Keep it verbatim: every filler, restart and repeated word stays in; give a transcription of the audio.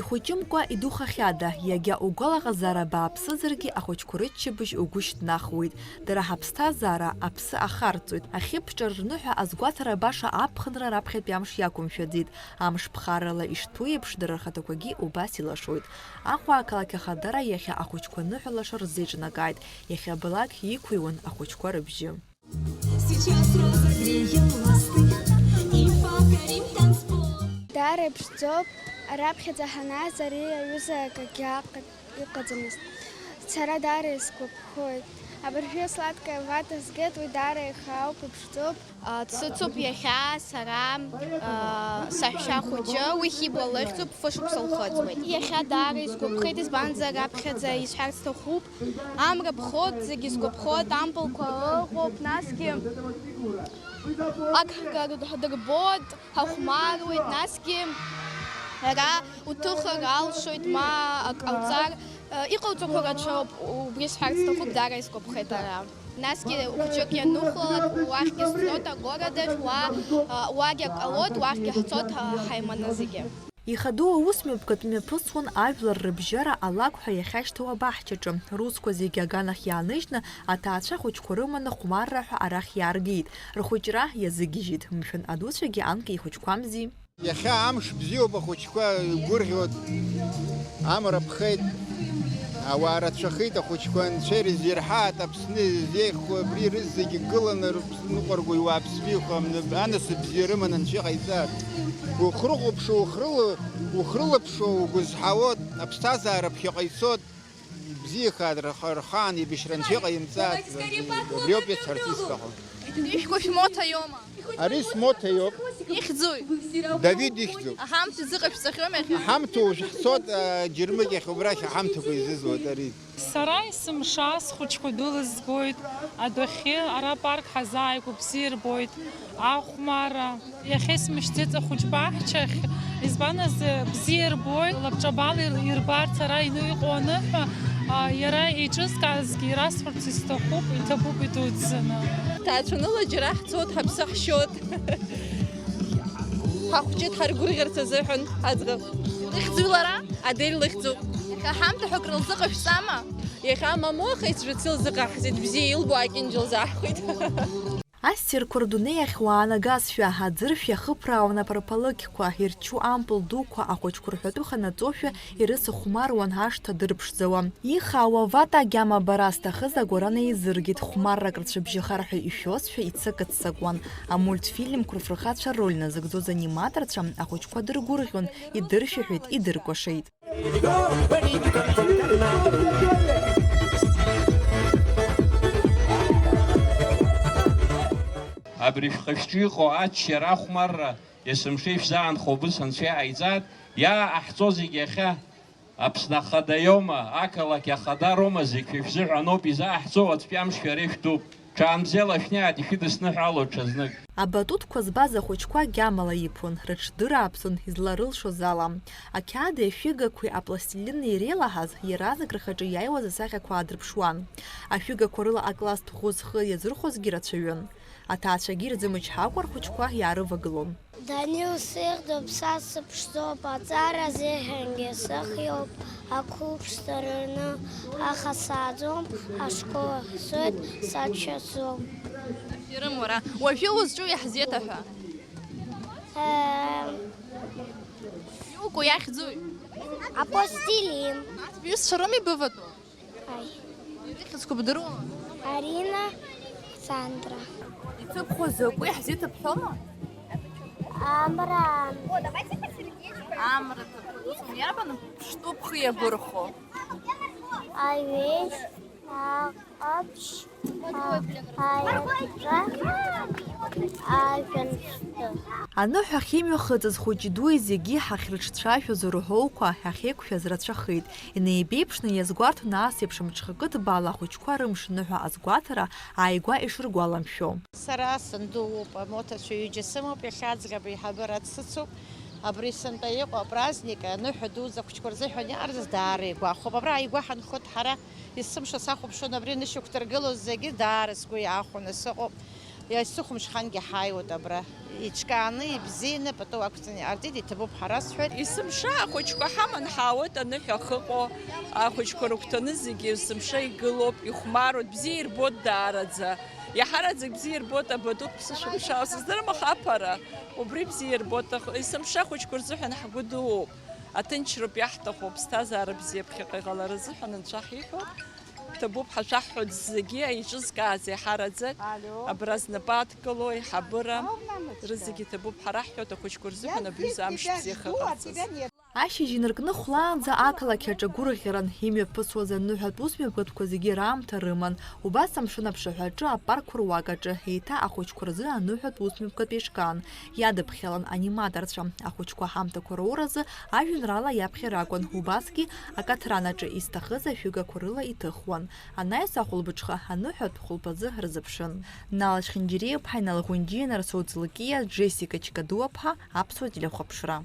Хәыҷымкәа идухахьада, иагьа угәалаҟазаара бааԥсызаргьы ахәыҷқәа рыччабжь угәы шьҭнахуеит. Дара ҳаԥсҭазаара аԥсы ахарҵоит. Ахьыбҿар рныҳәа азгәаҭара баша аԥхынра раԥхьатәи амш иақәымшәаӡеит. Амш ԥхаррала ишҭәу еиԥш, дара рхаҭақәагьы убас илашоит. Аҟәа ақалақь ахадара иахьа ахәыҷқәа ныҳәа лаша рзеиҿнакааит. Иахьабалак иқәыҩуан ахәыҷқәа рыбжьы. Сейчас разогреем мосты и покорим танцпол. Даара иԥшӡоуп, раԥхьаӡа ҳанааиз ари аҩыза акгьы аҟ-, ыҟаӡамызт. Сара даара исгәаԥхоит. Абыржәы сладкая вата згеит, уи даара ихаауп, иԥшӡоуп. А, дсыцуп иахьа сара, а, саҳәшьа хәыҷы, уи Хьыбла лыхьӡуп, фышықәса лхыҵуеит. Иахьа даара исгәаԥхеит, избанзар, раԥхьаӡа исҳәарц сҭахуп, амра ԥхоит, зегьы згәаԥхоит, ампылқәа ыҟоуп, насгьы ак ҳдырбоит, ҳахәмаруеит, насгьы ара уҭыхыр алшоит, ма ак ҟауҵар, э, иҟауҵақәо рацәоуп, убри сҳәарц сҭахуп, даара исгәаԥхеит ара. Насгьы хәыҷык ианухәлак, уахьгьы сцоит, агород ахь, уа, э, уагь акалоит, уахьгьы ҳцоит, ҳа-, ҳаиманы зегьы. Ихадоу аус мҩаԥгатә мҩаԥысуан ажәлар рыбжьара алакә ҳәа иахьашьҭоу абаҳчаҿы. Русқәа зегьы аганахь иааныжьны, аҭаацәа ахәыҷқәа рыманы хәмарра ҳәа арахь иааргеит. Рхәыҷра иазыгьежьит. Мшәан, адуцәагьы анкьа ихәыҷқәамзи? Иахьа амш бзиоуп, ахәыҷқәа гәырӷьоит. Амра ԥхеит, ауаа рацәахеит, ахәыҷқәа Анцәа ирзирҳаат, Аԥсны зеиӷьхо абри рызегьы гыланы Рыԥсныҟәарго иуааԥсыра ихәа анасыԥ бзиа рыманы Анцәа иҟаиҵааит. Ухрыхәаԥшуа, ухрыла-, ухрылаԥшуа, угәызҳауа, аԥсҭазаара ԥхьаҟа ицоит, ибзиахааит, рхы-, рхаан еибашьра Анцәа иҟаимҵааит, абриоуп исҳәарц исҭаху. Ишәгәышә Моҭа иоума? Ари смоҭа иоуп. Ихьӡуи? Давид ихьӡуп. Аҳамҭа изыҟашәҵахьоума иахьа? Аҳамҭа уажә ҳцоит, а, џьармыкьахь убрахь аҳамҭақәа изызуеит ари. Сара есымша схәыҷқәа дәылызгоит, адәахьы ара апарк ҳазааигәоуп, бзиа ирбоит, ахәмарра. Иахьа исмышьҭӡеит ахәыҷ баҳчахь, избан азы бзиа ирбоит, лабҿабала ир-, ирбарц ара иҩны иҟоу аныҳәа, а, иара еиҿызкаазгьы ирасҳәарц исҭахуп, иҭабуп идуӡӡаны. Ҭаацәаныла џьара ҳцоит, ҳаԥсы ҳшьоит. Ҳахәҷы дҳаргәырӷьарц азыҳәан аӡӷаб. Ихьӡуи лара? Адель лыхьӡуп. Иахьа ҳамҭа ҳәа акрылзыҟашәҵама? Иахьа мамоу аха исжәыц илзыҟаҳҵеит, бзиа илбо акьынџьал заҳхәеит. Ассирқәа рдунеи ахь уаанагазшәа, аӡыршә иахыԥраауан апарпалықьқәа, ирчу ампыл дуқәа, ахәыҷқәа рҳәатәы ханаҵошәа ирыцыхәмаруан ашҭа дырԥшӡауа. Ихаауа Вата агьама бара зҭахыз агәарана еизыргеит, хәмаррак рцәыбжьахар ҳәа ишәозшәа иццакы-ццакуан. Амультфильмқәа рфырхацәа рроль назыгӡоз аниматорцәа ахәыҷқәа дыргәырӷьон, идыршәаҳәеит, идыркәашеит. Абри шәхы-шәҿы иҟоу аччара ахәмарра есымша ишәзаанхо убыс Анцәа иҟаиҵааит, иааҟаҳҵо зегь иахьа Аԥсны ахада иоума, ақалақь ахада роума, зегь шәа шәзыҳәаноуп, изааҳҵо уаҵәтәи амш шәара ишәтәуп. Ҽаанбзиала шәнеиааит, ишәыдысныҳәало ҽазнык. Абатутқәа збаз ахәыҷқәа гьамала иԥон, рыҽдырааԥсон изларылшоз ала. Ақьаади ашәыгақәеи апластилини иреилаҳаз, иаразнак рхаҿы иааиуаз асахьақәа аадырԥшуан. Ашәыгақәа рыла акласстә ӷәы зхы иазырхәозгьы рацәаҩын. Аҭаацәагьы ирзымычҳакәа рхәыҷқәа иаарывагылон. Данил сыхьӡуп, са сыԥшӡоуп, аҵара азыҳәангьы сыхиоуп, ақәыԥшӡара рны, аха сааӡом, ашкол ахь сцоит, саччаӡом. Ирым уара, уажәы узҿу иаҳзеиҭаҳәа. Эм. Иуку иахьӡуи? Апластилин. Арҭ бҩызцәа роума ибыватәоу? Аи. Ирыхьӡқәа бдыруама? Арина, Сандра. Иҭыбхуа закәу иаҳзеиҭабҳәома? Амра. Амра ҭыԥ. Иарбан ԥштәы бхы иабырхәо? Аҩежь, аҟаԥшь, а-, аирҵәа, ажәанԥштәы. Аныҳәа ахьымҩахыҵыз хәыҷи дуи зегьы ҳахьрыҿцәажәоз рҳәоуқәа ҳахьеиқәшәаз рацәахеит. Инеибеиԥшны иазгәарҭон ас еиԥш мҽхакы ҭбаала ахәыҷқәа рымш ныҳәа азгәаҭара ааигәа ишыргәаламшәо. Сара санду уоуп, амоҭацәа ҩыџьа сымоуп, иахьа аӡӷаб еиҳабыра дсыцуп. Абри сынтәа иҟоу апраздник аныҳәа дуӡӡа ахәыҷқәа рзыҳәан иаарлас даара игәахәуп. Абра ааигәа ҳанхоит ҳара, есымша сахәаԥшуан абри анышьақәдыргылоз зегьы, даара сгәы иаахәаны сыҟоуп. Есыхәмышхангьы ҳааиуеит абра. Иҿкааны, ибзианы пату ақәҵаны иҟарҵеит, иҭабуп ҳара сҳәоит. Есымша ахәыҷқәа ҳаман ҳаауеит аныҳәа ахыҟоу. Ахәыҷқәа рыгәҭаны зегьы есымша игылоуп, ихәмаруеит, бзиа ирбоит даараӡа. Иаҳараӡак бзиа ирбоит абатуқәа сышәымшала, сыздырам аха аԥара. Убри бзиа ирбоит, аха есымша ахәыҷқәа рзыҳәан ҳгәы дууп. Аҭынчроуп иаҳҭаху, аԥсҭазаара бзиа ԥхьаҟа иҟалара азыҳәан анцәа ҳиҳәоит. Ҭабуп ҳашәаҳҳәоит зегьы, еиҿызкааз еиҳараӡак. Абра знапы адкыло аиҳабыра. Рызегьы ҭабуп ҳара ҳҳәоит, ахәыҷқәа рзыҳәан абри аҩыза амш бзиа хыҟарҵаз. Ашьыжь инаркны хәлаанӡа ақалақь аҿы гәырӷьаран имҩаԥысуаз аныҳәатә усмҩаԥгатәқәа зегьы раамҭа рыман. Убас амшын аԥшаҳәаҿы апаркқәа руак аҿы еиҭа ахәыҷқәа рзы аныҳәатә усмҩаԥгатә еишкаан. Иадыԥхьалан аниматорцәа. Ахәыҷқәа ҳамҭақәа роуразы ажәеинраала иаԥхьар акәын, убасгьы акаҭран аҿы изҭахыз ашәыгақәа рыла иҭыхуан. Анаҩс ахәылбыҽха аныҳәатә хәылԥазы рзыԥшын. Нала Чхинџьириаԥҳа, Инал Ӷәынџьиа, Нарсоу Ӡлакиа, Џесика Чкадуаԥҳа, Аԥсуа телехәаԥшра.